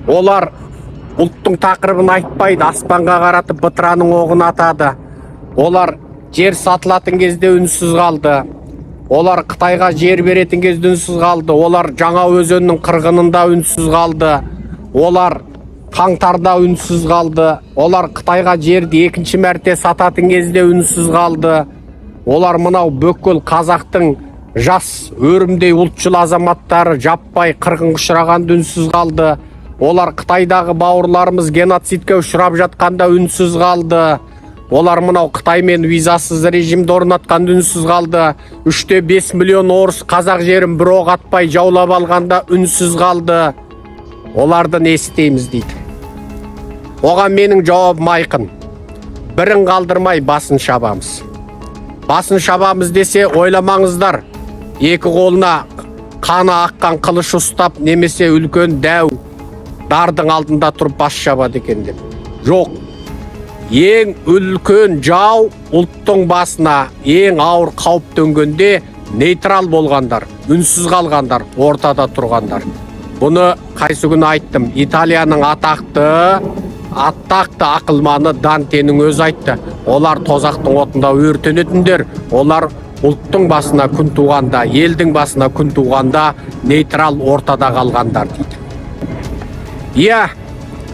Олар ұлттың тақырыбын айтпайды, аспанға қаратып бытыраның оғын атады. Олар жер сатылатын кезде үнсіз қалды. Олар Қытайға жер беретін кезде үнсіз қалды. Олар Жаңа өзеннің қырғынында үнсіз қалды. Олар қаңтарда үнсіз қалды. Олар Қытайға жерді екінші мәрте сататын кезде үнсіз қалды. Олар мынау бүкіл қазақтың жас өрімдей ұлтшыл азаматтары жаппай қырғынға ұшырағанда үнсіз қалды. Олар Қытайдағы бауырларымыз геноцидке ұшырап жатқанда үнсіз қалды. Олар мынау Қытаймен визасыз режимді орнатқанда үнсіз қалды. 3,5 миллион орыс қазақ жерін бір оқ атпай жаулап алғанда үнсіз қалды. Оларды не істейміз дейді. Оған менің жауабым айқын. Бірін қалдырмай басын шабамыз. Басын шабамыз десе ойламаңыздар. Екі қолына қаны аққан қылыш ұстап немесе үлкен дәу дардың алдында тұрып бас шабады екен деп. Жоқ. Ең үлкен жау ұлттың басына ең ауыр қауіп төнгенде нейтрал болғандар, үнсіз қалғандар, ортада тұрғандар. Бұны қайсы күні айттым. Италияның атақты ақылманы Дантенің өзі айтты. Олар тозақтың отында өртенетіндер, олар ұлттың басына күн туғанда, елдің басына күн туғанда нейтрал ортада қалғандар дейді. Иә,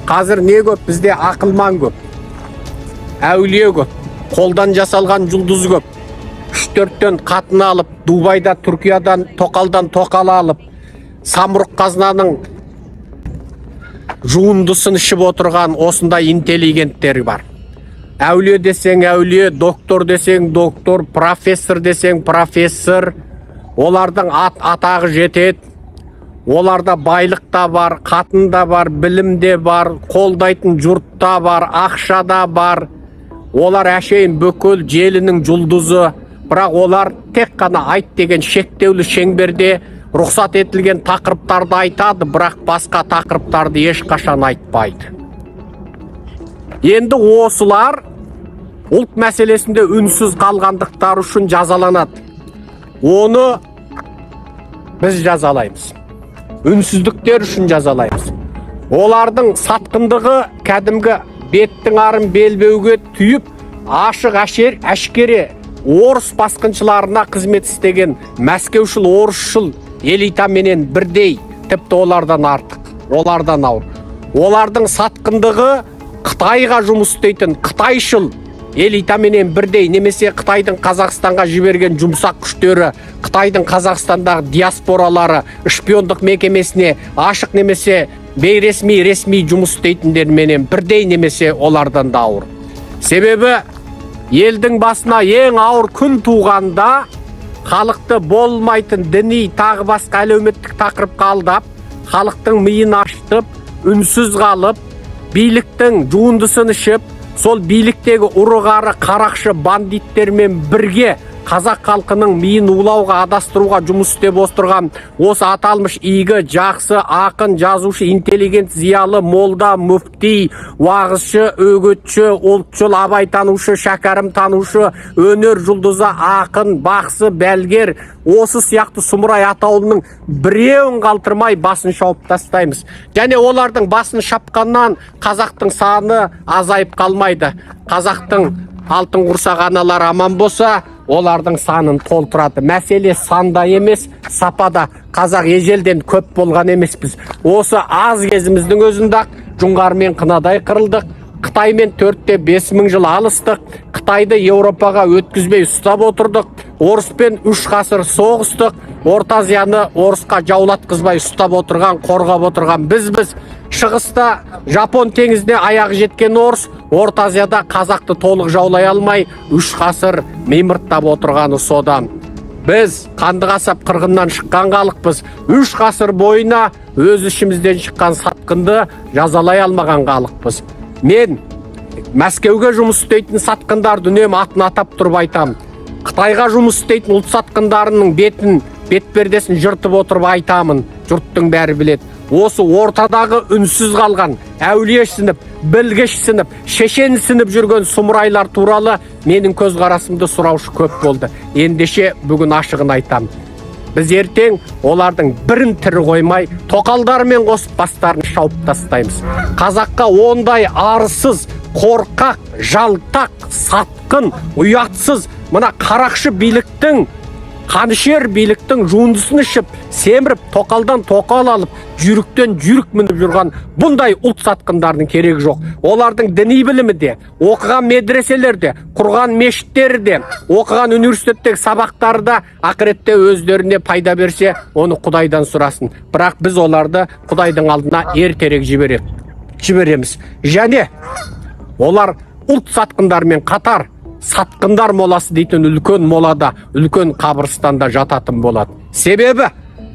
қазір не көп? Бізде ақылман көп, әулие көп, қолдан жасалған жұлдыз көп. 3-4-тен қатын алып, Дубайда, Түркиядан тоқалдан тоқал алып, Самұрық қазынаның жуындысын ішіп отырған осындай интеллигенттер бар. Әулие десең әулие, доктор десең доктор, профессор десең профессор. Олардың атағы жетеді. Оларда байлық та бар, қатын да бар, білім де бар, қолдайтын жұрт та бар, ақша да бар. Олар әшейін бүкіл желінің жұлдызы. Бірақ олар тек қана айт деген шектеулі шеңберде рұқсат етілген тақырыптарды айтады, бірақ басқа тақырыптарды ешқашан айтпайды. Енді осылар ұлт мәселесінде үнсіз қалғандықтары үшін жазаланады. Оны біз жазалаймыз. Үнсіздіктер үшін жазалаймыз. Олардың сатқындығы кәдімгі беттің арын белбеуге түйіп, ашық әшкере орыс басқыншыларына қызмет істеген мәскеушіл, орысшыл элитаменен бірдей, тіпті олардан артық, олардан ауыр. Олардың сатқындығы Қытайға жұмыс істейтін қытайшыл элитаменен бірдей, немесе Қытайдың Қазақстанға жіберген жұмсақ күштері, Қытайдың Қазақстандағы диаспоралары, шпиондық мекемесіне ашық немесе бейресми, ресми жұмыс істейтіндерменен бірдей, немесе олардан да ауыр. Себебі елдің басына ең ауыр күн туғанда халықты болмайтын діни тағы басқа әлеуметтік тақырыпқа алдап, халықтың миын ашытып, үнсіз қалып, биліктің жуындысын ішіп, сол биліктегі ұры-қары қарақшы бандиттермен бірге қазақ халқының миын улауға, адастыруға жұмыс істеп отырған осы аталмыш игі, жақсы, ақын, жазушы, интеллигент, зиялы, молда, мүфти, уағызшы, үгітші, ұлтшыл, абайтанушы, шәкәрім танушы, өнер жұлдызы, ақын, бақсы, бәлгер, осы сияқты сұмырай атаулының біреуін қалтырмай басын шауып тастаймыз. Және олардың басын шапқаннан қазақтың саны азайып қалмайды. Қазақтың алтын құрсақ аналары аман болса, олардың санын толтырады. Мәселе санда емес, сапада. Қазақ ежелден көп болған емеспіз. Осы аз кезіміздің өзінде-ақ жоңғармен қынадай қырылдық, Қытаймен 4,5 мың жыл алыстық, Қытайды Еуропаға өткізбей ұстап отырдық, орыспен 3 ғасыр соғыстық, Орта Азияны орысқа жаулатқызбай ұстап отырған, қорғап отырған бізбіз. Шығыста Жапон теңізіне аяғы жеткен орыс, Орта Азияда қазақты толық жаулай алмай 3 ғасыр мимырттап отырғаны содан. Біз қанды қасап қырғыннан шыққан халықпыз. 3 ғасыр бойына өз ішімізден шыққан сатқынды жазалай алмаған халықпыз. Мен Мәскеуге жұмыс істейтін сатқындарды үнемі атын атап тұрып айтам. Қытайға жұмыс істейтін ұлт сатқындарының бетпердесін жыртып отырып айтамын. Жұрттың бәрі біледі. Осы ортадағы үнсіз қалған, әулиешсініп, білгішсініп, шешенсініп жүрген сұмырайлар туралы менің көзқарасымды сұраушы көп болды. Ендеше бүгін ашығын айтам. Біз ертең олардың бірін тірі қоймай, тоқалдарымен қосып бастарын шауып тастаймыз. Қазаққа ондай арсыз, қорқақ, жалтақ, сатқын, ұятсыз, мына қарақшы биліктің, қанішер биліктің жуындысын ішіп, семіріп, тоқалдан тоқал алып, жүйріктен жүйрік мініп жүрген бұндай ұлт сатқындарының керегі жоқ. Олардың діни білімі де, оқыған медреселер де, құрған мешіттері де, оқыған университеттегі сабақтары да ақыретте өздеріне пайда берсе, оны Құдайдан сұрасын. Бірақ біз оларды Құдайдың алдына ертерек жібереміз. Және олар ұлт сатқындарымен қатар сатқындар моласы дейтін үлкен молада, үлкен қабірстанда жататын болады. Себебі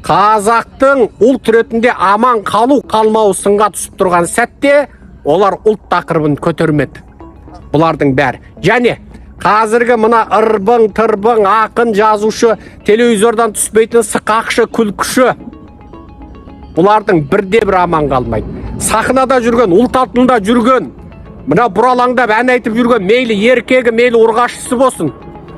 қазақтың ұлт ретінде аман қалу қалмауы сынға түсіп тұрған сәтте олар ұлт тақырыбын көтермеді. Бұлардың бәрі. Және қазіргі мына ырбың, тырбың, ақын, жазушы, телевизордан түспейтін сықақшы, күлкіші, бұлардың бірде бір аман қалмайды. Сахнада жүрген, ұлт алдында жүрген, мына бұралаңдап ән айтып жүрген, мейлі еркегі, мейлі ұрғашысы болсын,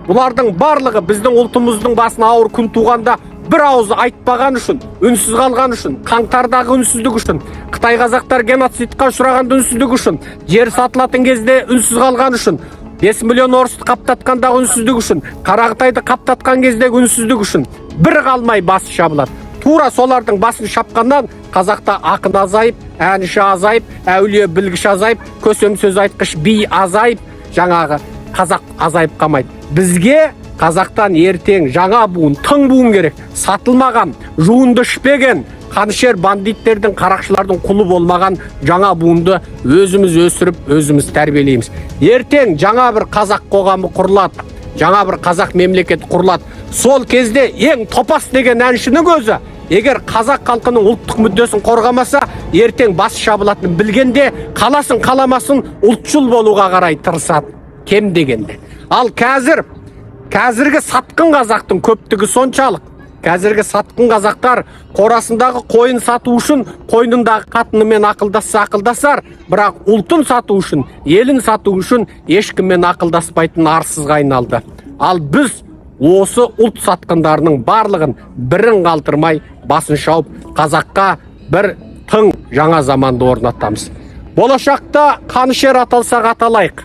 бұлардың барлығы біздің ұлтымыздың басына ауыр күн туғанда бір ауыз айтпаған үшін, үнсіз қалған үшін, қаңтардағы үнсіздік үшін, Қытай қазақтар геноцидқа ұшырағанда үнсіздік үшін, жер сатылатын кезде үнсіз қалған үшін, 5 миллион орысты қаптатқандағы үнсіздік үшін, Қара Қытайды қаптатқан кездегі үнсіздік үшін бір қалмай басы шабылады. Тура солардың басын шапқаннан қазақта ақын азайып, әнші азайып, әулие білгіш азайып, көсем сөз айтқыш би азайып, жаңағы қазақ азайып қалмайды. Бізге қазақтан ертең жаңа буын, тың буын керек. Сатылмаған, жуынды ішпеген, қанішер бандиттердің, қарақшылардың құлы болмаған жаңа буынды өзіміз өсіріп, өзіміз тәрбиелейміз. Ертең жаңа бір қазақ қоғамы құрылады, жаңа бір қазақ мемлекеті құрылады. Сол кезде ең топас деген әншінің өзі, егер қазақ халқының ұлттық мүддесін қорғамаса, ертең бас шабылатынын білгенде, қаласын қаламасын ұлтшыл болуға қарай тырысады, кем дегенде. Ал қазіргі сатқын қазақтың көптігі соншалық. Қазіргі сатқын қазақтар қорасындағы қойын сату үшін қойнындағы қатынымен ақылдасса ақылдасар, бірақ ұлтын сату үшін, елін сату үшін ешкіммен ақылдаспайтын арсызға айналды. Ал біз осы ұлт сатқындарының барлығын бірін қалдырмай басын шауып, қазаққа бір тың жаңа заманды орнатамыз. Болашақта қанішер аталсақ аталайық.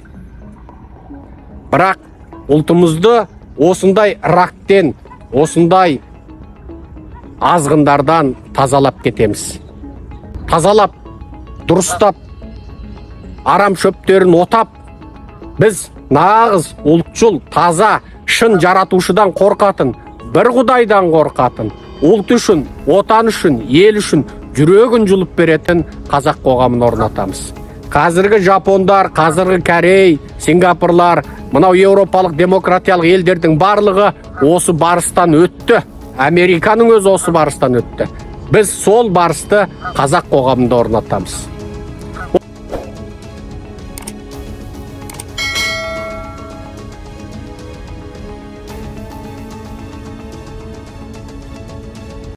Бірақ ұлтымызды осындай рактен, осындай азғындардан тазалап кетеміз. Тазалап, дұрыстап, арам шөптерін отап, біз нағыз ұлтшыл, таза, шын жаратушыдан қорқатын, бір Құдайдан қорқатын, ұлт үшін, отан үшін, ел үшін жүрегін жұлып беретін қазақ қоғамын орнатамыз. Қазіргі жапондар, қазіргі корей, сингапурлар, мынау еуропалық демократиялық елдердің барлығы осы барыстан өтті. Американың өзі осы барыстан өтті. Біз сол барысты қазақ қоғамында орнатамыз.